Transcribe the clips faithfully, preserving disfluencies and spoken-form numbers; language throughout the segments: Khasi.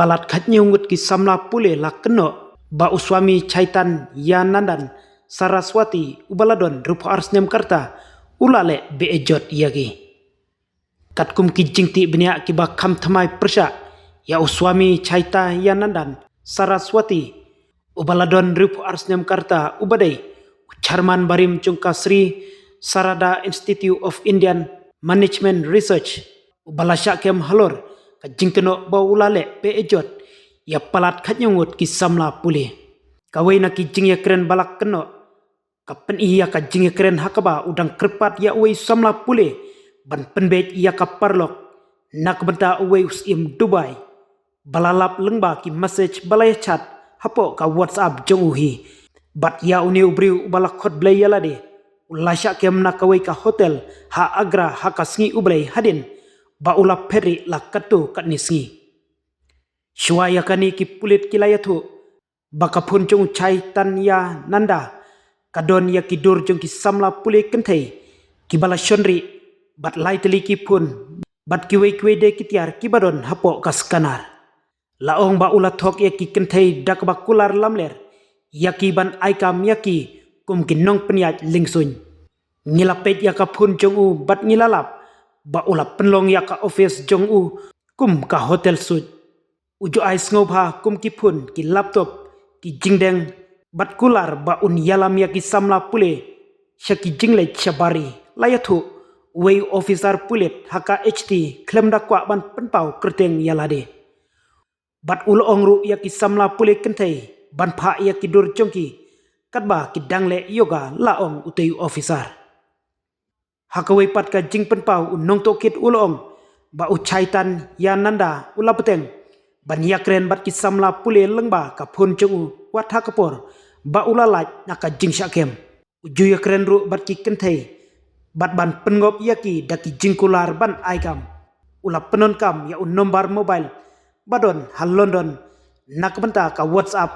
palat khatnyiaw ngut ki samla pule la kynnoh ba u Swami Chaitanya Nandan Saraswati uba la don hynriewphew ar snem ka rta u la leh be-ejot ïa ki. Katkum ki jingtih bniah kiba kham thymmai pyrshah ïa u Swami Chaitanya Nandan Saraswati uba la don hynriewphew ar snem ka rta uba dei u chairman barim jong ka Sri Sarada Institute of Indian Management Research uba la shah kem halor ka jingkynnoh ba u la leh be-ejot ïa palat khatnyiaw ngut ki samla pule. Kawei na ki jingïakren ba la kynnoh ka pyni ïa ka jingïakren ha kaba u dang kyrpad ïa uwei u samla pule ban pynbeit ïa ka paralok na ka bynta uwei u syiem Dubai ba la lap lyngba ki message ba la ïa chat hapoh ka WhatsApp jong u hi. Bad ïa une u briew uba la khot blei ïa lade u la shah kem na kawei ka hotel ha Agra ha ka sngi U Blei hadien ba u la phet rieh la katto katne sngi. Shuwa ïa kane ki pulit ki la ïathuh ba ka phone jong u Chaitanya Nanda ka don ïa ki dur jong ki samla pule kynthei kiba la shon rieh bad lai tylli ki phone bad kiwei kiwei de ki tiar kiba don hapoh ka scanner. La ong ba u la thok ïa ki kynthei da kaba kular lamler ïa ki ban ai kam ïa ki kum ki nongpynïaid liengsuiñ. Ngi la peit ïa ka phone jong u bad ngi la lap ba u la pynlong ïa ka office jong u kum ka hotel suit. U ju ai sngewbha kum ki phone, ki laptop, ki jingdeng bad kular ba un ïalam ïa ki samla pule sha ki jingleit sha bar. La ïathuh uwei u officer pulit ha ka H T khlem da kwah ban pynpaw kyrteng ïa lade. Bad u la ong ruh ïa ki samla pule kynthei ban phah ïa ki dur jong ki katba ki dang leh yoga, la ong utei u officer. Ha kawei pat ka jingpynpaw u nongtohkit u la ong ba u Chaitanya Nanda u la bteng ban ïakren bad ki samla pule lyngba ka phone jong u wat ha ka por ba u la lait na ka jingshah kem. U ju ïakren ruh bad ki kynthei bad ban pynngop ïa ki da ki jingkular ban ai kam. U la pyndonkam ïa u nombar mobile ba don ha London na ka bynta ka WhatsApp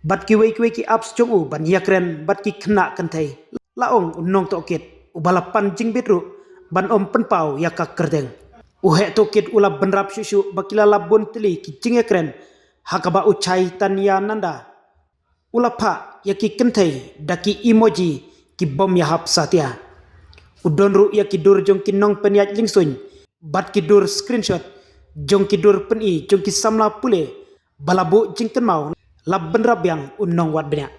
bad kiwei kiwei ki apps jong u ban ïakren bad ki khynnah kynthei, la ong u nongtohkit uba la pan jingbit ruh ban ym pynpaw ïa ka kyrteng. U heh tohkit u la bynrap shuh shuh ba ki la lap bun tylli ki jingïakren ha kaba u Chaitanya Nanda u la phah ïa ki kynthei da ki emoji ki bym ïahap satia. U don ruh ïa ki dur jong ki nongpynïaid liengsuiñ bad ki dur screenshot jong ki dur pyni jong ki samla pule ba la buh jingkynmaw, la bynrap biang u nongwad bniah.